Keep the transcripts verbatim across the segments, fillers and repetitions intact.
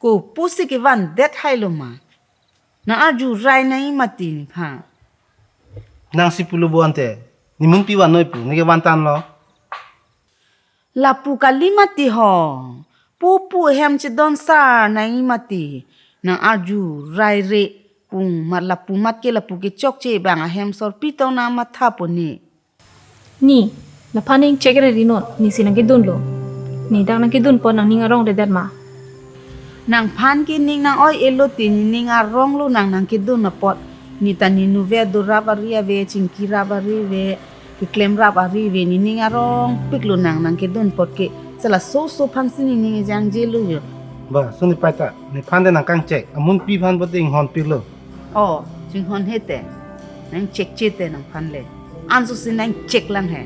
Ko pusi kevan det hailo ma. Nang arju rai nangji mati nephan. Nangsi pulo bo ante. Ne munpi vannoi pu, ne kevan tanglo. Lapu kali mati ho. Pupu hem chedon sar nangji mati. Nang arju rai re pu amat lapu amat ke lapu kechokche abang ahem sorpi tong nang matha pone. Ne, nephan ning chek re ri non, nesi nangkedunlo. Ne dak nangkedun pon nangning arong redet ma. Nangphan ke ning nang-oi-elo te nening arong lo nang nangkedun apot. Ne ta ne nuve dorap ari ave, chingki rap ari ave, keklem rap ari ave, nening arong piklo nang nangkedun apot ke. Sela soso aphansi nening ejangjelo jo. Ba, suni paita, nephan de nangkangchek, amunpi aphan bote inghon piklo. Oh, chinghon hete. Nangchekche te nangphan le. Ansose nangcheklang he.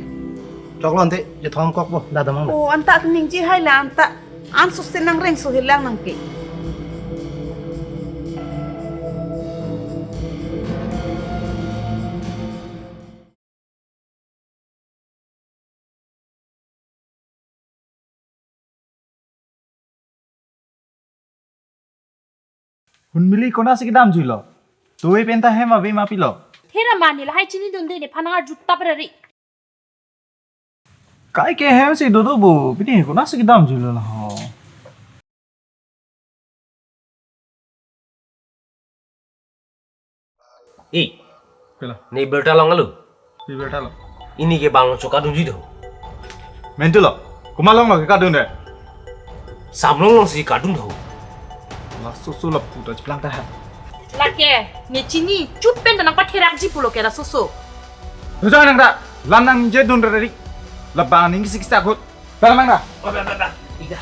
Choklo ante, je thom kok bo, dadamang na. Oh, anta ningje haila anta. Ansose nangrengso helang nangke. Hunmili konatsi kedamjuilo? Tuve penta hem ave ma pilo? Thera mani lahai chinidunde nephan arju tap rari. Kai ke hemsi dodo bo, pini konatsi kedamjuilo na ho. Eh, pilo? Ne birta long alo. Pi birta long? Ini ke bang chokadunji do. Mentu lo, komat long lo kekadun de? Samlong longsi kadun do. Lasoso lapu ta cheplang ta ha. Lake, ne chini, chup pen danang patherakji pulo ke lasoso. Tuja nang da, lam nangjedun rari. Labang ning kisik kisik akut. Ba, ba, ba. Oh, ba, ba, ba. Ida.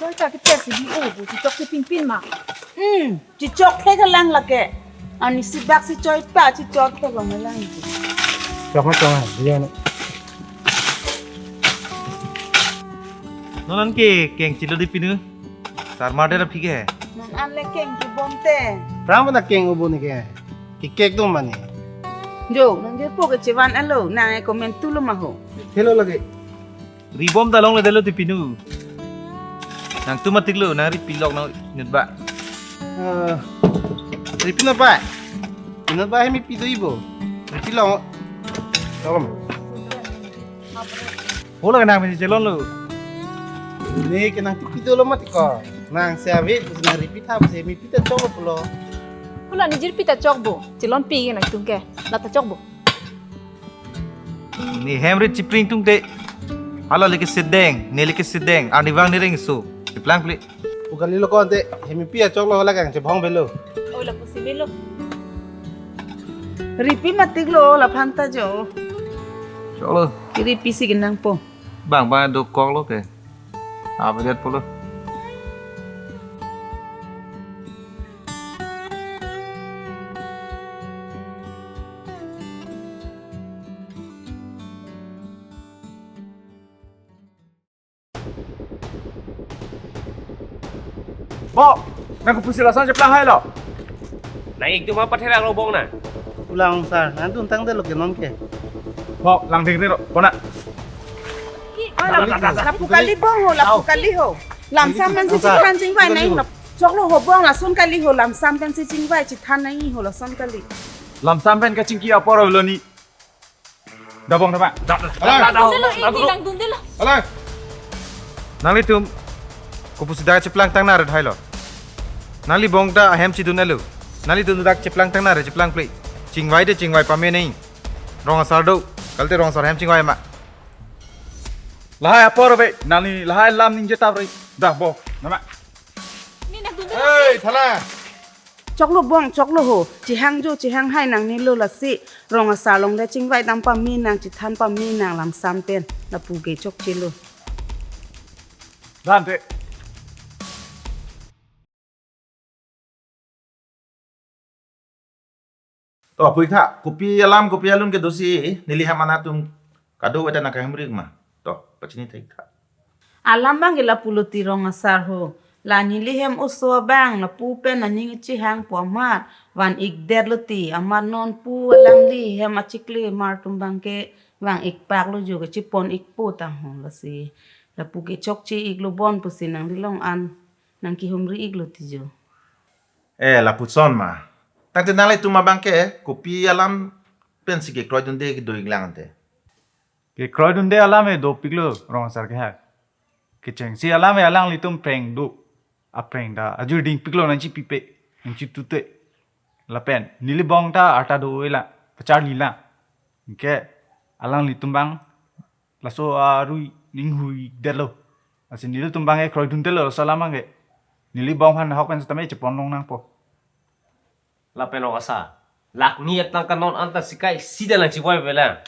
Choi ta kepesi di o bo, chichok si pinpin ma. Hmm, chichok ke kalang lake. Ani si dak si choi pa, chichok ke long lang. Chok ma chok ma, iya na. Non an ke keng chilo di pinu. Sar mar de ra phi ke. Non an le keng kibom te. Pram na keng ubo ne ke. Kekek do mane. Jo, nangjepo ke chevan alo, nang e comment tulo ma ho. Hello lagi. Ribom ta longledetlo ti pinu. Nangtum matiklo, nang ripi lok nang inut ba. Eh, ripi inut ba. Inut ba hemi pido ibo. Ripi long. Lok ma. Hola nang mesi chelonlo. Ne ke nang tipi dolo mati ko. Nang se ave, nang ripi tha, se hemi pita chok pulo. Hola ne jirpi ta chok bo. Chelonpi ke nangtum ke. La ta chok bo. Ne hem rit chipring tung te. Hala leke sedeng, ne leke sedeng, arnivang nereng so. Cheplang pli. Pu kalilo ko ante, hemi pi achoklo hala kang chebhong avelo. Oi lapusi avelo. Ripi matiklo laphan ta jo. Choklo. Ripi si kenangpo. Bang bang dokoklo ke. Apa lihat pulo. Bo, nang kopusi lason cheplang hailo? Nang ik duma patherak lo bong na. Ulang sar, nang dun tang de lo ke non ke. Bo, lang ding ri ro, bona. Oi, lapu, lapu kali bong ho, lapu kali ho. Lamsam pensi chithan chingvai nang, choklo ho bong lason kali ho, lamsam pensi chingvai chithan nangji ho lason kali. Lamsam pen kachingki apor avelo ne. Dabong daba. Da, da, da, da, da, da, da, da. Alai. Nanglitum kopusi dak cheplang tang nare hailo. Nangli bong ta ahem chidun alo. Nanglitum dak cheplang tang nare cheplang pli. Chingvai de chingvai pame nai. Rong asar do. Kalte rong asar hem chingvai ma. Lahai apor ave. Nangli lahai lam ningje tap ri. Dah bo. Nama. Ni nak dun dun. Hei, thala. Choklo bong, choklo ho, chehang jo, chehang hai nangnelo lasi, rong asar along le chingvai dam pame nang, chithan pame nang lamsam pen, lapu ke chokchelo. Dante. To, apui tha, kopi alam, kopi alun kedosi, neli hem amat atum, kadokave ta nangkahimri ma. To, pachini thek tha. Alam abang ke lapulo ti rong asar ho. La neli hem oso abang, lapu pen aning chehang pu amat. Van ik detlo ti, amat non pu alangli hem achikle mar atum abang ke vang-ik pak lo jo, kachepon-ikpo tang ho, lasi lapu ke chokche-iklo bon pusi nangli along an nangkehumri-iklo ti jo. Eh, lapuson ma. Tangte nanglitum abang ke kopi alam pensi kekroidunde kedo-iklang ante? Kekroidunde alam he dopiklo rong asar ke ha. Kechengsi alam he alanglitum preng do. Apreng ta ajur dingpiklo nangchipipe, nangchitute. Lapen neli bong ta arta do-elang, pacharlilang. Anke alanglitum abang laso arui ning huidetlo. Lasi nelitum abang ke kroiduntelo laso alam abang ke. Neli bong aphan ahok pen setame chepon longnangpo. Lapen rong asar, lakh ni atangka non anta sikai sida lang chiboi pelang.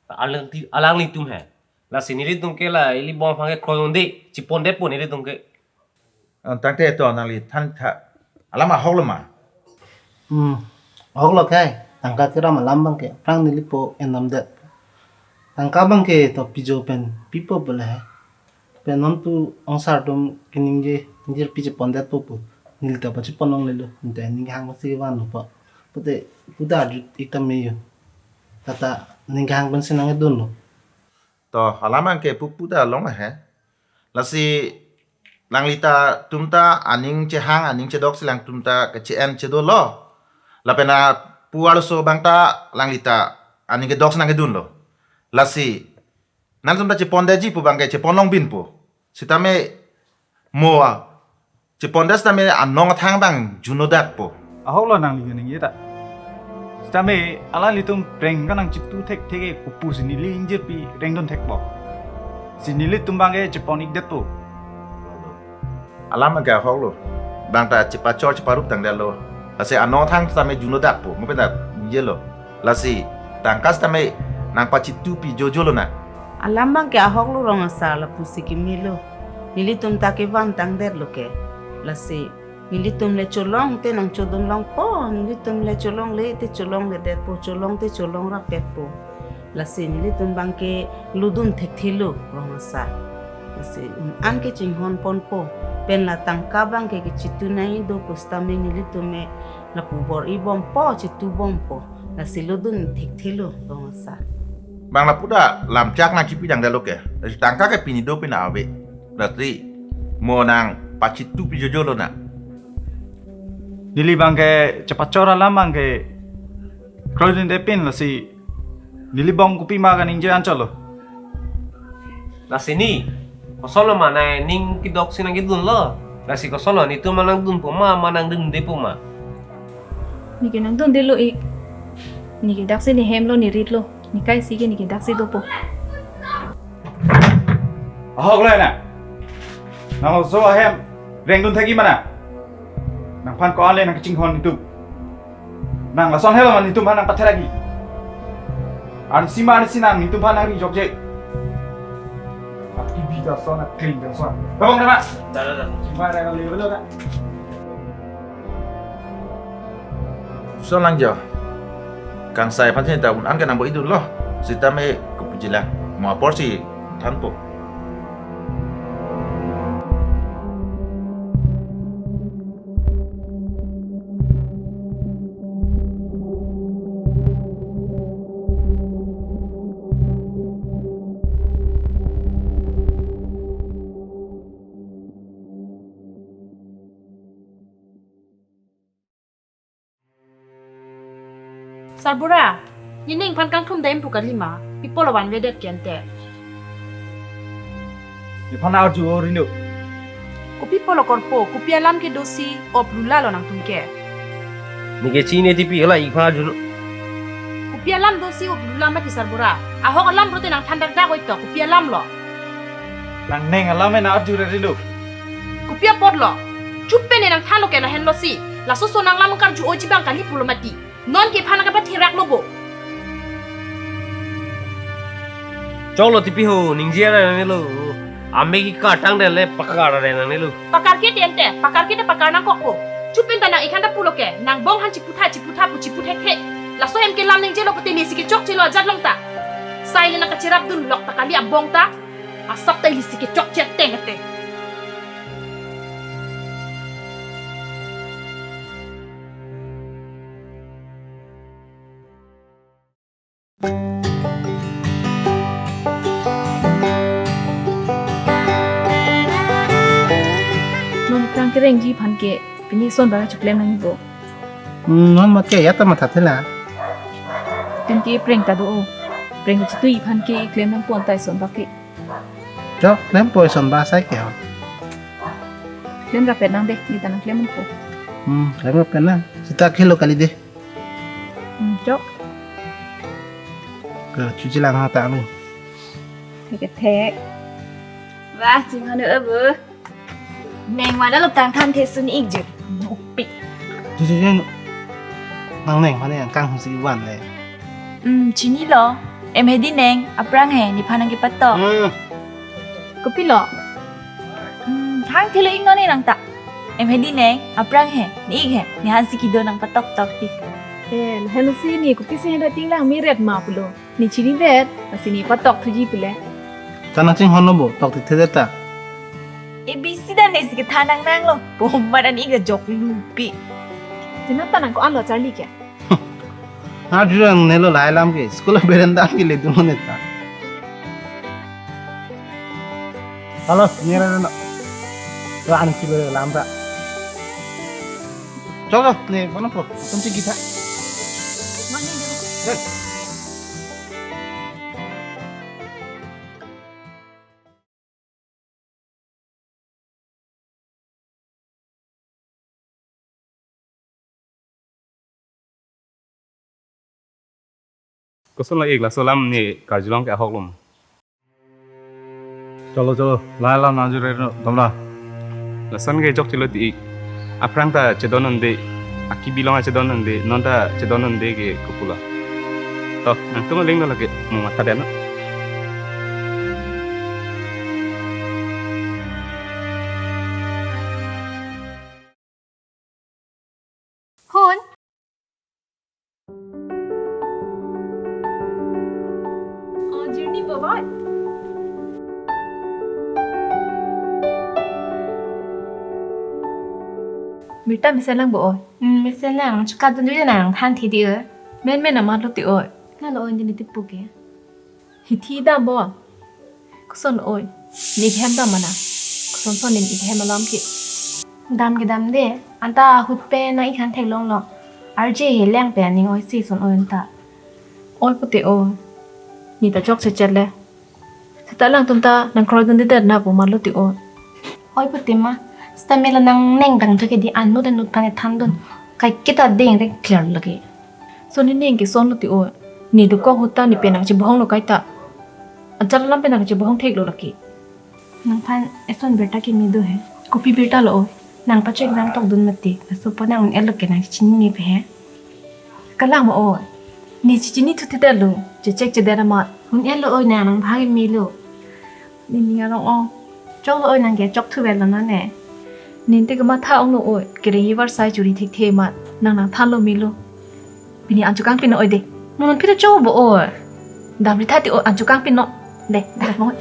Alang ti, alanglitum he. Lasi nelitum ke la ili bong aphan ke kroidunde, chepondetpo nelitum ke. Tangte to nangli than tha alam ahoklo ma? Hmm, ahoklo kai. Tangka keram alam abang ke aphrang neli po enamdet. Tangka abang ke to pijo pen pipo bole he. Pen non pu ongsar atum keningje, ningje pi chepondetpo pu. Neli ta pachepon longlelo. Ante ning kehang pensi kevanlo po. Pute puda arju-ik tame jo. Tata ning kehang pensi nangkedunlo. To alam abang ke pupu ta long he. Lasi alanglitum ta aning chehang, aning chedok si alanglitum ta keche-en chedolo. Lapen apu arloso abang ta alanglitum aning kedok si nangkedunlo. Lasi nangtum ta chepondetji pu abang ke chepon longbinpo. Sitame mo a, chepondet sitame anong athang abang junodakpo. Ahoklo nangli kaningje ta. Sitame alanglitum preng kanang chitu thekthek ke kopusi neli ingjirpi rengdun thekpo. Si nelitum abang ke chepon-ikdetpo. Alam ke ahoklo. Bang ta chepachor cheparup tangdetlo. Lasi anong athang sitame junodakpo. Mo pen ta ningjelo. Lasi tangka sitame nangpachitupi jojolonang. Alam abang ke ahoklo rong asar, lapusi kemelo. Nelitum ta kevan tangdetlo ke. Lasi nelitum le cholong te nangchodun longpo, nelitum le cholongle te cholongledetpo, cholong te cholong rapetpo. Lasi nelitum abang ke lodun thekthelo rong asar. Lasi un-an ke chinghonponpo. Pen la tangka abang ke kechitu nangji do pu sitame nelitum me lapu bor-ibompo, chitubompo. Lasi lodun thekthelo rong asar. Bang lapu ta lamchak nangchipi tangdetlo ke. Lasi tangka ke pini do pini ave. Lasi mo nangpachitupi jojolonang. Neli abang ke chepachor alam abang ke kroidunde pin, lasi neli bong kopima kaningje anchotlo. Lasi ni, kosonlo ma nangning kedok si nangkedunlo? Lasi kosonlo, netum ma nangdunpo ma, ma nangdundepo ma? Ne ke nangdundelo ik. Ne ke daksi ne hemlo, ne ritlo. Ne kaisi ke ne ke daksi dopo. Ahoklo na. Nangso ahem rengdun thekji ma na. Nangphan ko-an le nangkachinghon netum. Nang lason helo ma netum aphan nangpatherakji. Ansi ma ansi nang netum aphan nangri jokje. Ati bi ta son, akling ta son. Kabong nama. Dah, dah, dah. Cuma ada kali dulu kan. Son lang jo. Kangsai aphan si ta un-an ke nangbo-idunlo. Sitame kopuji lang. Mo apor si thanpo. Sarbura, nening phan kangthum dam pu kali ma, pi apotlo vanvedet ke ante. Nephan arju o Rinu. Kopi apotlo korpo, kopi alam kedo si op lula lo nangtum ke. Ne ke chini tipi la iphan arju. Kopi alam do si op lula mati Sarbura. Ahok alam pulote nangthan dakdak oi to, kopi alam lo. Nang neng alam e nang arju re Rinu. Kopi apotlo. Chup pen ne nangthanlo ke lahenlo si. Laso ason nang lam karju oji abang kali pulo mati. Non ke aphan nangkapatheraklo bo. Choklo tipi ho, ningje ra nangnelo. Ame ke kartang dele pakar ra nangnelo. Pakar ke te ante, pakar ke te pakar nangkokpo. Chup pen ta nang ik aphan ta pulo ke, nang bong aphan chiputha, chiputha pu chiputhekthe. Laso hem ke lam ningjelo pute mesi kechokchelo ajat long ta. Sai le nangkacherapdun lok ta kali abong ta. Asap ta ili si kechokche teng ate. Prengji aphan ke pini eson abang choklem nangji bo. Hmm, non mat ke ya ta matha thela. Pini ke preng ta do o. Preng chitui aphan ke klem nangpo anta eson abang ke. Chok, klempo eson abang sai ke ho. Klem rapet nang de, neta nangklem nangpo. Hmm, klem rapet nang. Seta khelo kali de. Hmm, chok. Ke, chuji lang ha ta lu. Thek thek. Wah, ching hanu abu. Neng mana lo tang than the sun ik je. Nokpik. Chuji jeng. Nang neng mana yang kang si wan le. Hmm, chinilo. Em hedi neng, aphrang he, nephan nangkepatok. Hmm. Kopilo? Hmm, thang thelo ik non ne nang ta. Em hedi neng, aphrang he, ne ik he, nephan si kedo nangpatok tok ti. Eh, lahensi ne kopisi heda ting lang meret ma pulo. Ne chinidet, lasi ne patok thuji pule. Ta nangchinghon lo bo, tok ti thedet ta. A B C dan ne si kethan nang nanglo. Pom madan ik jok lupi. Tina ta nang ko-an lo Charlie ke? Ha jurang nelo lahai lam ke, school berenda ke ledun lo neta. Halo, nera na. Tuan si lamra. Chok, ne, mana po? Tum si kita. Koson lo ik laso alam ne karjulong ke ahok lo ma? Cholo, cholo. La, la, na jure no, domla. Lason ke jok chilo ti ik. Aphrang ta chedon nonde, akibi along chedon nonde, non ta chedon nonde ke kopilo. To, nangtum aling lo lake, mo matha deno. Hon. Oh, journey bye-bye. Birta mesen lang bo oi. Hmm, mesen lang. Chukat dun dun nang than thi di oi. Men men amat lo ti oi. Nalo oi, dini tipu ke. Hithi dam bo. Koson oi. Ne ik hem dam mana. Koson son ne ik hem alam ke. Dam ke dam de. Anta ahut pen nang ik than theklong lo. Arje he lang pen ning oi si son oi anta. Oi pute oi. Neta chok chechet le. Seta alangtum ta nangkroi dundedet na pu ma lo ti oi. Oi pute ma. Seta mela nang neng dang thu ke di anut anut pane than dun. Kaiketa deng rek clear lagi. Son ne neng ke son lo ti oi. Ne dokok ahut ta ne pen nangchebohong lo kaita. Anchal alam pen nangchebohong thek lo lake. Nangphan eson birta keme do he. Kopi birta lo oi. Nang pacho exam tok dun mati. Laso po nang un-e lo ke nang chinine pe he. Kalang ma oi. Ne chichini thu thedetlo. Chechek chedet amat. Un-e lo oi nang nang bhag me lo. Nini arong ong. Chok lo oi nang ke chok thu vel lo non ne. Ninte kematha ong lo oi. Kereng ivar sai churi thekthe amat. Nang nang than lo me lo. Pini anchukang pin oi de. Non phi ta cho bo oi. Damri tha ti oi anchukang pin no. De, de mo.